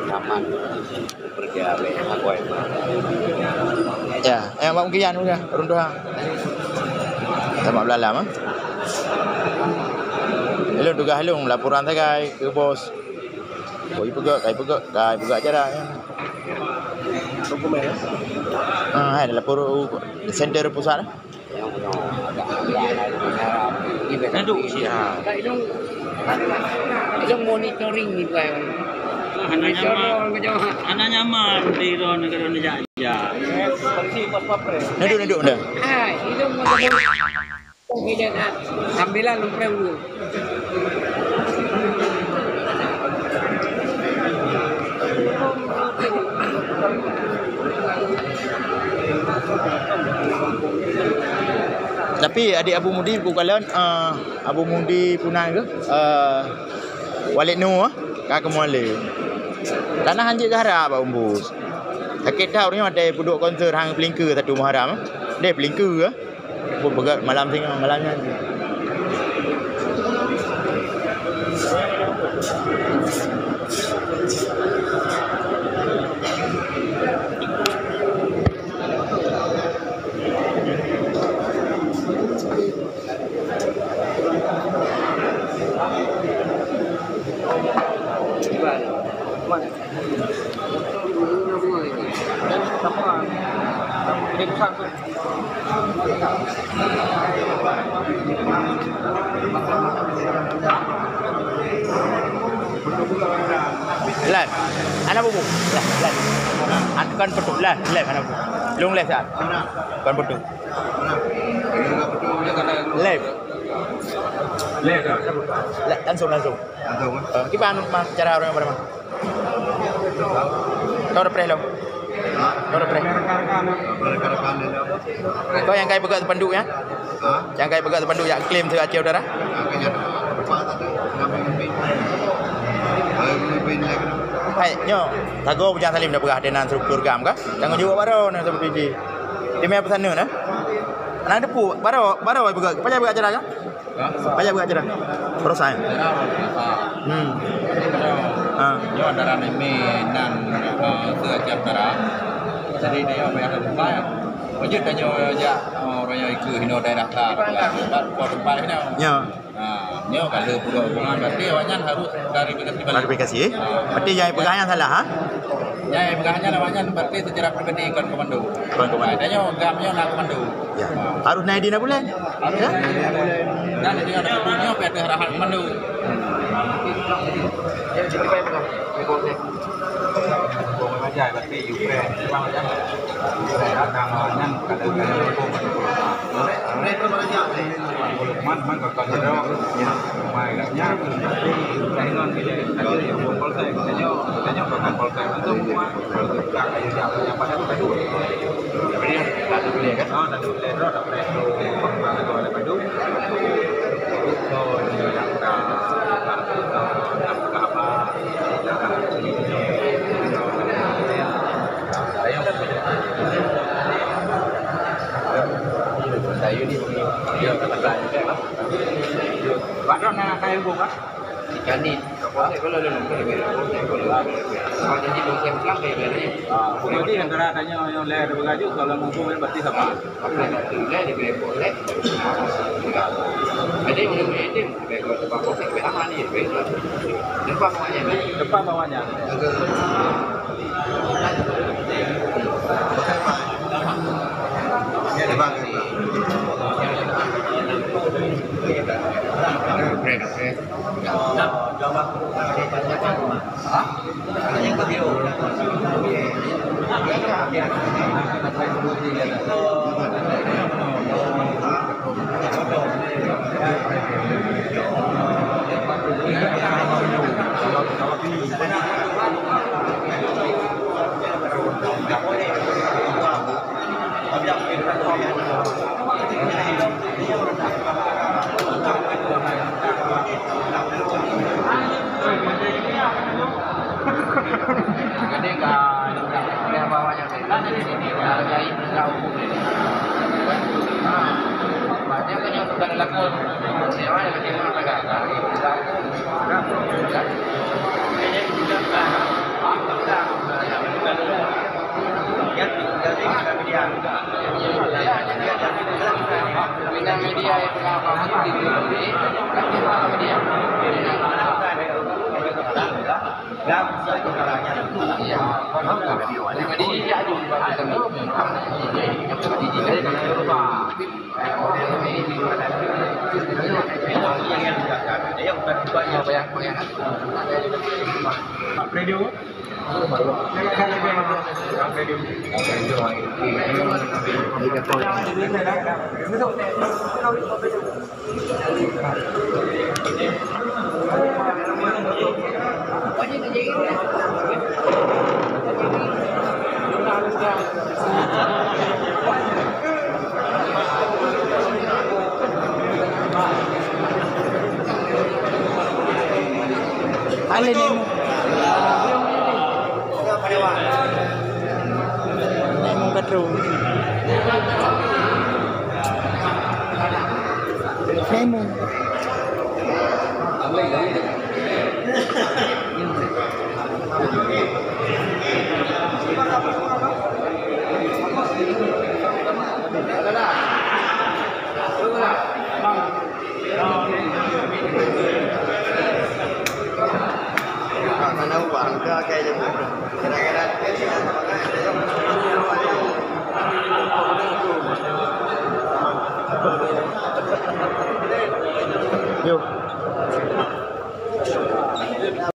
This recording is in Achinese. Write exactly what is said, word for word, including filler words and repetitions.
Aman. Kerja, weh, apa itu? Ya, eh, mak mungkin ya, udah, runtuh, ah. Sama belalam, ah. Lalu tugas lalu laporan sagai ke bos. Koi peugah, kai peugah, kai peugah acara, ya. Dokumen, ya? Ah, hai, lapor u center pusat, ah. Nyan duk siat. Ilong, ilong monitoring ni, bukan. Hana nyaman. Hana nyaman di luar negara ni, jak, jak. Nyan duk, nyan duk, nyan duk. Ah, ilong monitoring. Sambilan lôn preh dulu. Tapi adik Abu Mudi bukalon, eh, Abu Mudi Punan ke? Eh, Walid Nu, eh, ka keumuan lé. Tanah hanjeuet geuharap bak umbus. Sakét that ureueng nyoe watèe peuduek konser hang peulingkeue satu Muharram, eh. Deh peulingkeue, eh. Pun peugah malam singoh, malam nyan. Live. Hana bubu. Live, live. An-, kon peutuh. Live, live, hana bubu. Lôn live saat. Kon peutuh. Live. Live, langsung, langsung. Langsung, eh? Eh, kiban mah cara orang pada mah. Kau udah preh lom. Kau udah preh. Kau nyang kai peugah spanduk, ya? Ha? Nyang kai peugah spanduk jak klaim sibagoe Aceh Utara? Hai, nyoe. Tagoe Bujang Salim dah peugah, dia nan struktur GAM kah? Tanggung jawab baru nan seperti ini. Tim yang pesan ni, nah? Nang depu, baru, baru peugah. Payah peugah acara kah? Payah buat acara. Perusahaan. Acara perusahaan. Hmm. Jadi, kalau Ha. nyoe antara Meme nan, eh, Aceh Utara. Jadi, dia payah tempat. Wajib tanya jak, eh, raya ikut hino daerah ka. Buat tempat hino. Ya. Ha, nyoe kalau buka hubungan berarti awaknyan harus klarifikasi balik. Klarifikasi, eh? Ha. Berarti yang pegang yang salah, ha? Nyang peugah nyan awaknyan berarti secara pribadi kon komando. Kon komando. Nah, tanyoe GAM nyoe na komando. Ya. Harus naik di bulan. Harus. Ya? Nah, jadi ada komando, pih ada arahan komando. Berarti Ukraine, memang aja. Ukraine datang awaknyan kada-kada. Man, man, kakak jero. Mai, nya, ingon, polsek, tanyoe, tanyoe, polsek, langsung, man. Pak Ron, nak kayu buka? Ikan ni. Jadi antara tanya yang leh dua baju kalau ngumpul berarti sama. Leh di bawah. Ada yang boleh main ni, depan bawahnya. Depan bawahnya. Alé nemu. Nemu katru. Nemu.